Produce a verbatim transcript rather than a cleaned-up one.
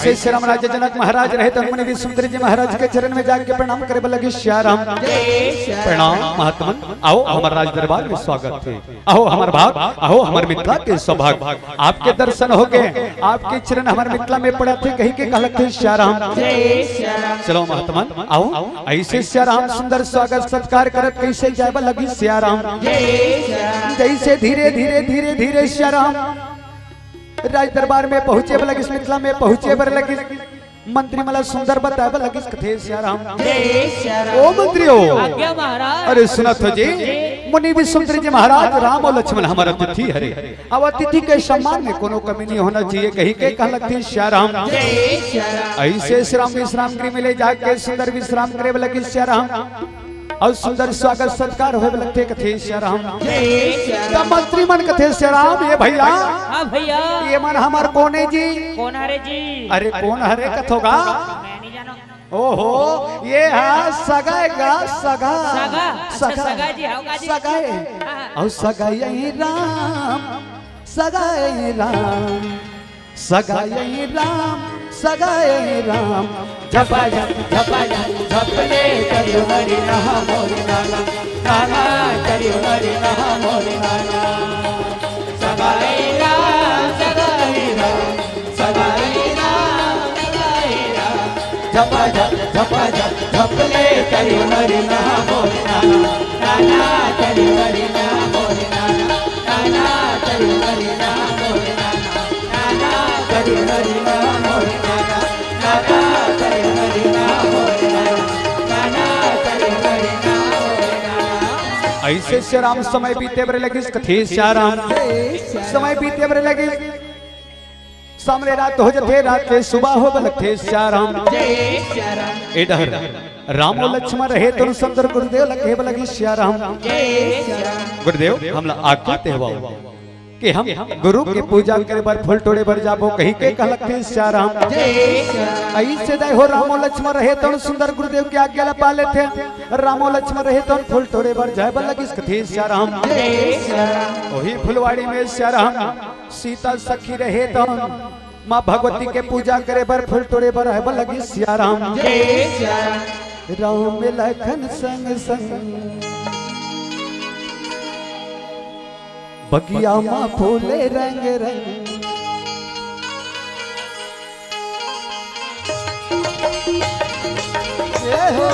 अइसे श्री राम राजा जनक महाराज रहे त मुनि विश्वामित्र जी महाराज के चरण में जाके प्रणाम करे बर लगिस सिया राम। जय सिया राम। प्रणाम महात्मन, आओ हमर राज दरबार में स्वागत हे। अहो हमर भाग, अहो हमर मिथिला के सौभाग, आपके दर्शन होगे, आपके चरण हमर मिथिला में पड़त हे, कहि के कहलक हे सिया राम। जय सिया राम। चलो महात्मन, आओ, अइसे सिया राम सुंदर स्वागत सत्कार करत कइसे जाय बर लगिस सिया राम। जय सिया राम। जइसे धीरे धीरे धीरे धीरे सिया राम राज दरबार में पहुंचे बर लगिस, मिथिला में पहुंचे बर लगिस, मंत्री मन ला सुंदर बताय बर लगिस कथे सिया राम। जय सिया राम। ओ मंत्री हो। आज्ञा महाराज। अरे सुनत हो जी, जी। मुनि विश्वामित्र जी महाराज, राम अउ लक्ष्मण हमर अतिथि हरे, अब अतिथि के सम्मान में कोनो कमी नहीं होना चाहिए, कहि के कहलक हे सिया राम। जय सिया राम। अइसे श्री राम विश्राम गृह में ले जाके सुंदर विश्राम करे बर लगिस सिया राम। अउ सुंदर स्वागत सत्कार होय बर लगथे कथे सिया राम। जय सिया राम। त मंत्री मन कथे सिया राम, ए भइया, हाँ भइया। ये मन हमर कोन ए जी? कोन हरे जी? अरे कोन हरे कथो गा? मैं नहीं जानों। ओहो, ये हा सगा ए गा, सगा। सगा? अच्छा, सगा। सगा जी, हव का जी? सगा ए। हाँ, हाँ। अउ सगा ए राम, सगा ए राम, सगा ए राम, सगा ए राम। झपा झप, झपा झप, झपले करियो हरि नहा मोर नाना, नाना करियो हरि नहा मोर नाना। सगा ए राम, सगा ए राम, सगा ए राम, सगा ए राम। झपा झप, झपा झप, झपले करियो हरि नहा मोर नाना, नाना करियो हरि नहा मोर नाना, नाना करियो हरि नहा मोर नाना। अइसे सिया राम समय बीते बर लगिस कथे सिया राम। समय बीते बर लगिस, सामने रात हो जथे, रात ले सुबह होय बर लगथे सिया राम। ए डहर राम अउ लक्ष्मण रहे त सुंदर गुरुदेव ला कहे बर लगिस सिया राम। गुरुदेव, हमला आज्ञा देवाओ। कि हम गुरु के पूजा करे बर फूल टोड़े बर जाबो कहि के कहलक हे सिया राम। जय सिया राम। अइसे दाई हो राम अउ लक्ष्मण रहे त सुंदर गुरुदेव के आज्ञा ला पाल लेथे। राम अउ लक्ष्मण रहे त फूल टोड़े बर जाय बर लगिस कथे सिया राम। जय सिया राम। ओही फुलवाड़ी में सिया राम सीता सखी रहे त माँ भगवती के पूजा करे बर फूल टोड़े बर आय बर लगिस सिया राम। जय सिया राम। राम लखन संग संग बगिया मा फूले रंग रंग। ए हो।